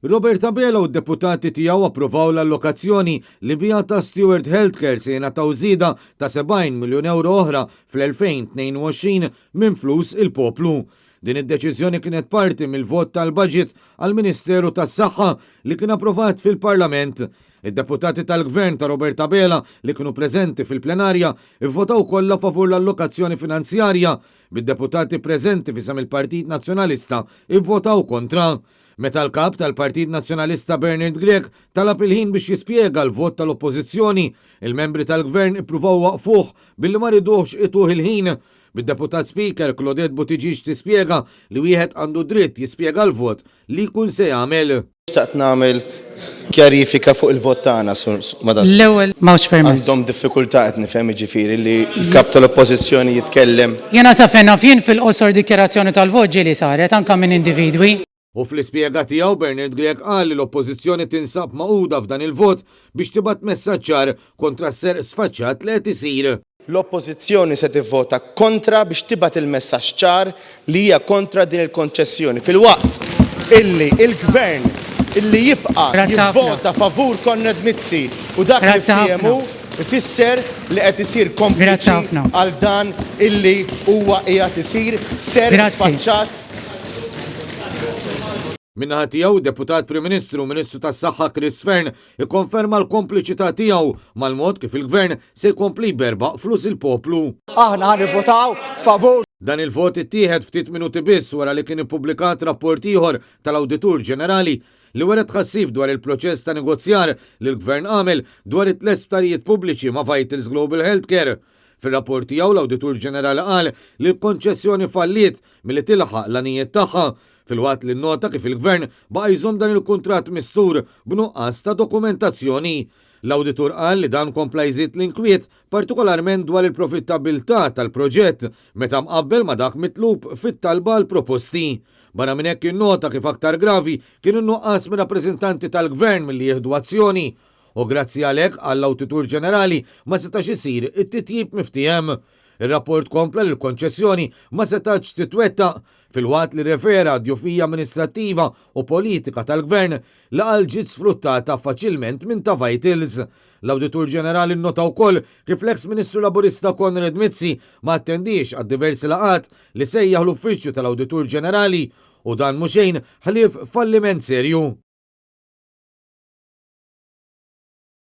Robert Abela u d-deputati tiegħu approvaw l-allokazzjoni li biha ta' Steward Healthcare se jingħataw żieda ta' 70 miljun ewro oħra fl-2022 minn flus il-poplu. Din id-deċiżjoni kienet parti mill-vot tal-budget għall-Ministeru tas-Saħħa li kien approvat fil-Parlament. Id-deputati tal-Gvern ta' Robert Abela li kienu preżenti fil-plenarja ivvotaw kollha favur l-allokazzjoni finanzjarja, bid-deputati preżenti f'isem il-Partit Nazzjonalista ivvotaw kontra. Meta l-Kap tal-Partit Nazzjonalista Bernard Grech talab il-ħin biex jispjega l-vot tal-Oppożizzjoni, il-membri tal-Gvern ippruvaw iwaqqfuh billi ma riduhx ituh il-ħin, bid-Deputat Speaker Claudette Buttigieg tispjega li wieħed għandu dritt jispjega l-vot li jkun se jagħmel. Xtaqt nagħmel kjarifika fuq il-vot tagħna, Sur Madam Speaker. L-ewwel m'hawnx permess. Għandhom diffikultà qed nifhem jiġifieri li l-Kap tal-Oppożizzjoni jitkellem. Jiena sa fejn naf jien fil-qosor dikjarazzjoni tal-vot ġieli saret anke minn individwi. U fl-ispjega tiegħu Bernard Grech qal li l-Oppożizzjoni tinsab magħquda f'dan il-vot biex tibgħat messaġġ ċar kontra s-serq sfaċċat li qed isir. L-Oppożizzjoni se tivvota kontra biex tibgħat il-messaġġ ċar li hija kontra din il-konċessjoni filwaqt illi l-Gvern illi jibqa' jivvota favur Konrad Mizzi u dak li ftiehem hu ifisser li qed isir kompliċi għal dan illi huwa qiegħed isir serq sfaċċat. Min-naħa tiegħu, Deputat Prim Ministru u Ministru tas-Saħħa Chris Fearne ikkonferma l-kompliċità tiegħu mal-mod kif il-Gvern se jkompli jberbaq flus il-poplu. Aħna ħa nivvotaw favur. Dan il-vot ittieħed ftit minuti biss wara li kien ippubblikat rapport ieħor tal-Awditur Ġenerali li wera tħassib dwar il-proċess ta' negozjar li l-Gvern għamel dwar it-tlett sptarijiet pubbliċi ma' Vitals Global Healthcare. Fir-rapport tiegħu l-Awditur Ġenerali qal li l-konċessjoni falliet milli tilħaq l-għanijiet tagħha, filwaqt li nnota kif il-Gvern baqa' jżomm dan il-kuntratt mistur b'nuqqas ta' dokumentazzjoni. L-Awditur qal li dan kompla jżid l-inkwiet, partikolarment dwar il-profittabilità tal-proġett meta mqabbel ma' dak mitlub fit-talba għall-proposti. Barra minn hekk innota kif aktar gravi kien in-nuqqas mir-rappreżentanti tal-Gvern milli jieħdu azzjoni u grazzi għalhekk, qal l-Awtitur Ġenerali, ma setax isir it-titjib miftiehem. Ir-rapport kompla li l-konċessjoni ma setgħetx titwettaq, filwaqt li rrefera għad-djufija amministrattiva u politika tal-Gvern li qal ġiet sfruttata faċilment minn ta' Vitals. L-Awditur Ġenerali nnota wkoll kif l-eks Ministru Laburista Konrad Mizzi ma attendiex għad-diversi laqgħat li sejjaħ l-Uffiċċju tal-Awditur Ġenerali u dan mhu xejn ħlief falliment serju.